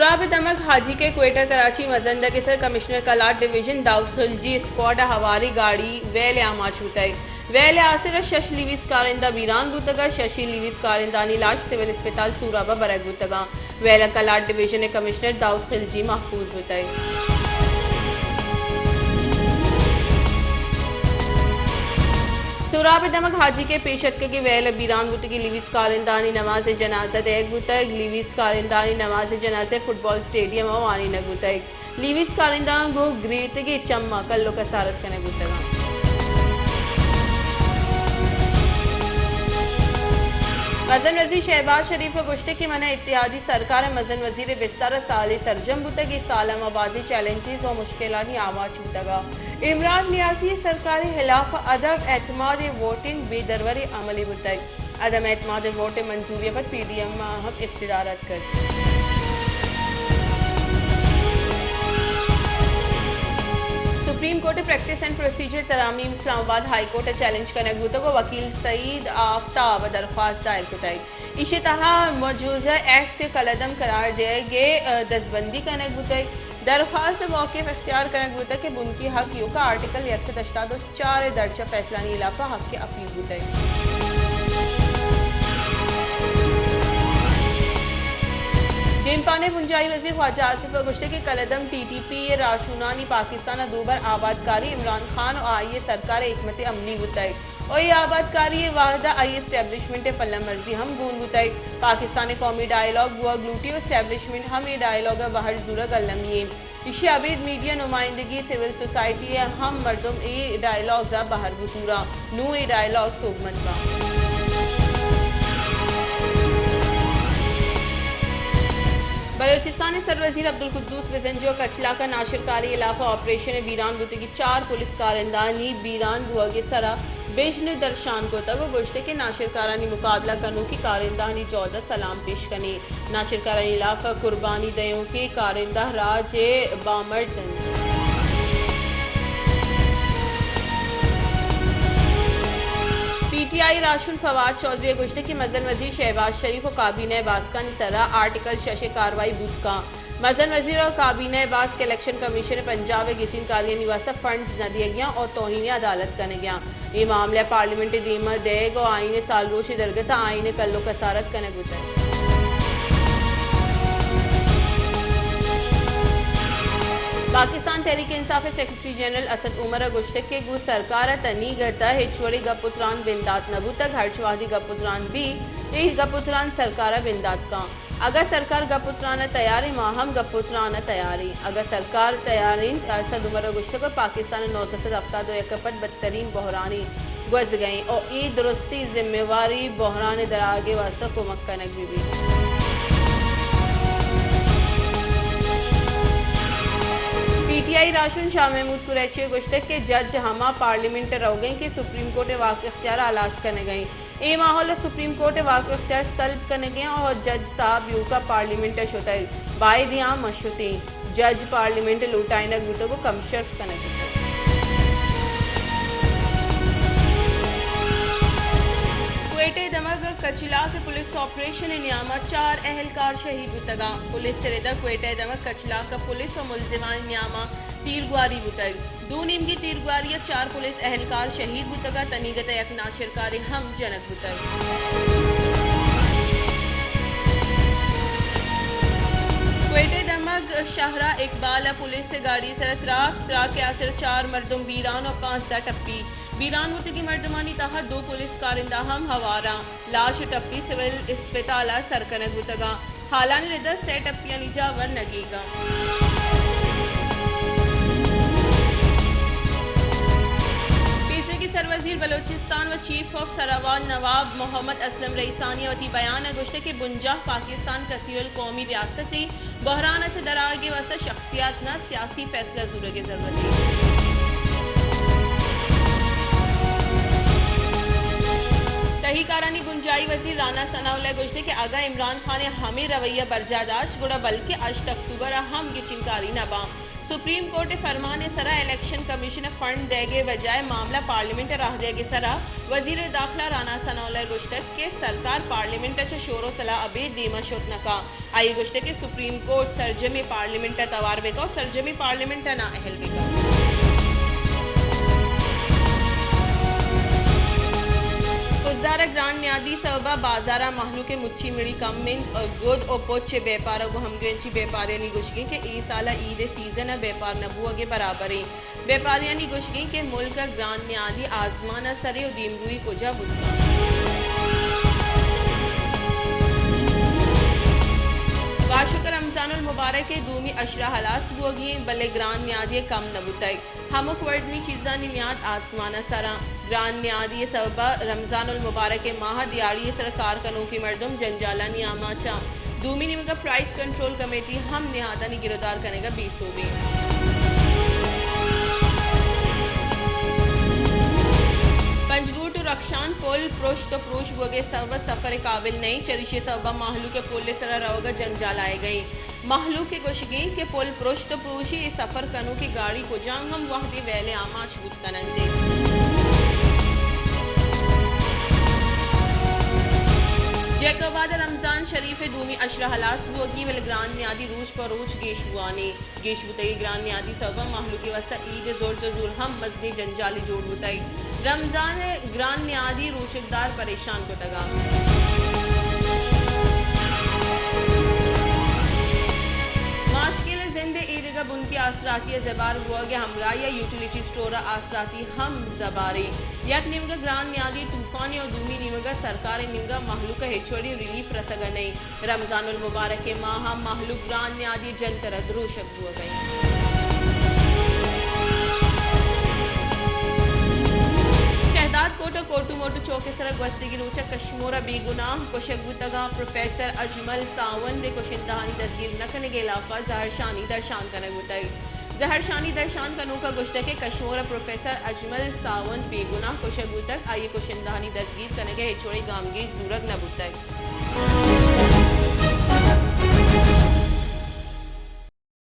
سراب ءِ دمگ حاجی کے کوئٹہ کراچی مزندگ ءِ سر کمشنر کلات ڈویژن داؤد خلجی اسکواڈ ءِ ہواری گاڑی ویل ءَ آماچ بوتگ۔ ویل ءِ آسر ءَ شش لیویز کارندہ بیران بوتگ ءُ ششی لیویز کارندہانی لاش سول اسپتال سوراب ءَ برگ بوتگ اَنت۔ ویل ءَ کلات ڈویژن ءِ کمشنر داؤد خلجی محفوظ بوتگ۔ سوراب ءِ دمگ حاجی کے پیش اتکگیں ویل ءَ بیران بوتگیں لیویز کارندہانی نماز جنازہ دئیگ بوتگ۔ لیویز کارندہانی نماز جنازہ فٹبال اسٹیڈیم ءَ وانینگ بوتگ۔ لیویز کارندہاں گوں گریتگیں چماں کلو کسارت کنگ بوتگ اَنت۔ مزن وزیر شہباز شریف ءَ گوشتگ کہ من ءَ اتحادی سرکار ءِ مزن وزیر ءِ بستار ءَ سالے سرجم بوتگ، اے سال ءَ ما بازیں چیلنجز ءُ مشکلانی آماچ بوتگ اَنت۔ عمران نیازی ءِ سرکار ءِ ہلاف ءَ عدم اعتماد ءِ ووٹنگ بے دروریں عملے بوتگ۔ عدم اعتماد ءِ ووٹ ءِ منظوری ءَ پد پی ڈی ایم ءَ ہم اقتدار اتکگ۔ سپریم کورٹ ءِ پریکٹس اینڈ پروسیجر ترامیم اسلام آباد ہائی کورٹ ءَ چیلنج کنگ بوتگ ءُ وکیل سعید آفتاب ءَ درخواست دائر کتگ۔ ایشی ءِ تہا مجوزہ ایکٹ ءِ کلعدم قرار دئیگ ءِ دزبندی کنگ بوتگ۔ درخواست ءِ موقف اختیار کنگ بوتگ کہ بنکی حق ایوک ءِ آرٹیکل یک سد ہشتاد ءُ چار ءِ درچ ءَ فیصلہانی ہلاف ءَ حق ءِ اپیل بوتگ۔ دیمپان ءِ بنجاہی وزیر خواجہ آصف ءَ گوشتگ کہ کلعدم ٹی ٹی پی ءِ راہشونانی پاکستان ءَ دوبر آبادکاری عمران خان ءُ آئی ءِ سرکار ءِ حکمت عملی بوتگ۔ ءُ اے آبادکاری ءِ وہد ءَ آئی اسٹیبلشمنٹ ءِ پلہ مرزی ہم گون بوتگ۔ پاکستان ءِ قومی ڈائیلاگ بوگ لوٹی ءُ اسٹیبلشمنٹ ہم اے ڈائیلاگ ءَ بہر زورگ المی اِنت۔ ایشی ءَ ابید میڈیا نمائندگی، سول سوسائٹی ءِ ہم مردم اے ڈائیلاگز ءَ بہر بزوراں۔ نوں اے ڈائیلاگ سوبمند باں۔ بلوچستان ءِ سروزیر عبدالقدوس بزنجو ءَ کچلاک ءَ ناشرکاری ءِ ہلاف ءَ آپریشن ءَ بیران بوتگی چار پولیس کارندہانی بیران بوگ ءِ سرا بژن درشان کتگ ءُ گوشتگ کہ ناشرکارانی مقابلہ کنوکیں کارندہانی جہد ءَ سلام پیش کنیں۔ ناشرکارانی ہلاف ءَ قربانی دئیوکیں کارندہ راج ءِ بامرد اَنت۔ پی ٹی آئی راہشون فواد چوہدری ءَ گوشتگ کہ مزن وزیر شہباز شریف ءُ کابینہ ءِ باسکانی سرا آرٹیکل شش ءِ کاروائی بوت کنت۔ مزن وزیر ءُ کابینہ ءِ باسک الیکشن کمیشن ءَ پنجاب ءِ گچین کاریانی واستہ فنڈز نہ دیگیاں ءُ توہین عدالت کنگیاں۔ اے معاملہ ءَ پارلیمنٹ ءِ دیما دئیگ ءُ آئین ءِ سالروچ ءِ درگت ءَ آئین ءِ کلو کسارت کنگ بوتگ۔ پاکستان تحریک انصاف ءِ سیکرٹری جنرل اسد عمر ءَ گوشتگ کہ گوں سرکار ءَ تنیگت ءَ ہچ وڑیں گپ ءُ تران بندات نہ بوتگ، ہرچ وہدی گپ ءُ تران بی، اے گپ ءُ تران سرکار ءَ بندات کن۔ اگاں سرکار گپ ءُ تران ءَ تیار ایں، ما ہم گپ ءُ تران ءَ تیار ایں۔ اگاں سرکار تیار اِنت، اسد عمر ءَ گوشتگ، پاکستان ءَ نوزدہ سد ہفتاد ءُ یک ءَ پد بدترین بحرانی گوزگ ءَ ایں ءُ اے درستیں ذمہ واری بحران ءِ درآہگ ءِ واستہ کمک کنگ بہ بیت۔ پی ٹی آئی راہشون شاہ محمود قریشی ءَ گوشتگ کہ جج ہما پارلیمنٹ ءَ روگ ءَ ایں کہ سپریم کورٹ ءِ واک اختیار ءَ ہلاس کنگ ءَ ایں۔ اے ماحول ءَ سپریم کورٹ ءِ واک اختیار سلب کنگ ءَ ایں ءُ جج صاحب ایوک ءَ پارلیمنٹ ءَ شتگ، بائدیں آ مہ شتیں۔ جج پارلیمنٹ ءِ لوٹائینگ بوتگ ءُ کم شرف کنگ بوتگ۔ کوئٹہ ءِ دمگ کچلاک ءَ پولیس آپریشن ءِ نیام ءَ چار اہلکار شہید بوتگ اَنت۔ پولیس ءِ رد ءَ کوئٹہ ءِ دمگ کچلاک ءَ پولیس ءُ ملزمانی نیام ءَ تیرگواری بوتگ۔ دو نیمگی تیرگواری ءَ چار پولیس اہلکار شہید بوتگ ءُ تنیگت ءَ یک ناشرکارے ہم جنگ بوتگ۔ کوئٹہ ءِ دمگ شاہراہ اقبال ءَ پولیس ءِ گاڑی ءِ سرا تراک، تراک ءِ آسر ءَ چار مردم بیران ءُ پانزدہ ٹپی۔ بیران بوتگیں مردمانی تہا دو پولیس کارندہ ہم ہوار اَنت۔ لاش ءُ ٹپی سول اسپتال ءَ سر کنگ بوتگ اَنت۔ ہالانی رد ءَ سئے ٹپیانی جاہ ورنگیگ اَنت۔ پیسریگیں سروزیر بلوچستان ءُ چیف آف سراوان نواب محمد اسلم رئیسانی ءَ وتی بیان ءَ گوشتگ کہ بنجاہ پاکستان کثیر القومی ریاستے، بحران ءَ چہ درآہگ ءِ واستہ شخصیات نہ، سیاسی فیصلہ زورگ ءِ ضرورت اِنت۔ تہی کارانی بنجاہی وزیر رانا ثناء اللہ ءَ گوشتگ کہ اگاں عمران خان ءِ ہمے رویہ برجاہ داشت، گڑا بلکیں ہشت اکتوبر ءَ ہم گچین کاری نہ باں۔ سپریم کورٹ ءِ فرمان ءِ سرا الیکشن کمیشن ءَ فنڈ دئیگ ءِ بجائے معاملہ پارلیمنٹ ءَ راہ دئیگ ءِ سرا وزیر داخلہ رانا ثناء اللہ ءَ گوشتگ کہ سرکار پارلیمنٹ ءَ چہ شور ءُ صلاح ءَ ابید دیم ءَ شت نہ کنت۔ آئی ءَ گوشتگ کہ سپریم کورٹ سرجمیں پارلیمنٹ ءَ توار بہ کنت ءُ سرجمیں پارلیمنٹ ءَ نااہل بہ کنت۔ خضدار ءِ گران نیادی سبب ءَ بازار ءَ مہلوک ءِ مچی مڑی کم انت۔ گد ءُ پچ ءِ بیپار ءَ گوں ہمگرنچی بیپاریانی گوشگ انت کہ اے سال ءَ عید ءِ سیزن ءَ بیپار نہ بوگ ءِ برابر انت۔ بیپاریانی گوشگ انت کہ ملک ءَ گران نیادی آزمان ءَ سر ءُ دیمروئی کجا بوت کنت؟ واشوک ءَ رمضان المبارک ءِ دومی عشرہ ہلاس بوگی انت، بلے گران نیادی کم نہ بوتگ۔ ہمک وردنی چیزانی نیاد آسمان ءَ سر انت۔ گران نیادی ءِ سبب ءَ رمضان المبارک ءِ ماہ ءَ دیہاڑی ءِ سرا کار کنوکیں مردم جنجالانی آماچ انت۔ دومی نیمگ ءَ پرائس کنٹرول کمیٹی ہم نہادانی گرودار کنگ ءَ بے سوب انت۔ پنجگور ٹو رخشان پل پرشت ءُ پروش بوگ ءِ سبب ءَ سفر ءِ قابل نہ انت، چریشی ءِ سبب ءَ مہلوک ءِ پل ءِ سرا روگ ءَ جنجال آیگ ءَ انت۔ مہلوک ءِ گوشگ انت کہ پل پرشت ءُ پروشی ءَ سفر کنوکیں گاڑی کجام ہم وہدے ویل ءِ آماچ بوت کننت۔ جیکب آباد ءَ رمضان شریف ءِ دومی عشرہ ہلاس بوگی، بلے گران نیادی روچ پہ روچ گیش بوان انت۔ گیش بوتگی گران نیادی سبب ءَ مہلوک ءِ واستہ عید ءِ زرت ءُ زور ہم مزنیں جنجالے جوڑ بوتگ۔ رمضان ءِ گران نیادی روچگدار پریشان کتگ انت۔ ماشکیل ءِ زند ءِ اے دگہ بنکی آسراتی ءِ زبہر بوگ ءِ ہمراہی ءَ یوٹیلیٹی اسٹور ءِ آسراتی ہم زبہر انت۔ یک نیمگ ءَ گران نیادی طوفان ءُ دومی نیمگ ءَ سرکار ءِ نیمگ ءَ مہلوک ءَ ہچ وڑیں ریلیف رسگ ءَ نہ انت۔ رمضان المبارک ءِ ماہ ءَ مہلوک گران نیادی ءِ جنتر ءَ دروشگ بوگ ءَ انت۔ شہداد کوٹ ءِ کوٹو موٹو چوک ءِ سرا گوستگی روچ ءَ کشمور ءَ بے گناہ کشگ بوتگ انت۔ پروفیسر اجمل ساوند ءِ کشندہانی دزگیر نہ کنگ ءِ ہلاپ ءَ زہرشانی درشان کنگ بوتگ۔ زہرشانی درشان کنوک ءَ گوشتگ کہ کشمور ءَ پروفیسر اجمل ساوند بے گناہ کشگ بوتگ، آئی ءِ کشندہانی دزگیر کنگ ءِ ہچ وڑیں گامگیج زورگ نہ بوتگ۔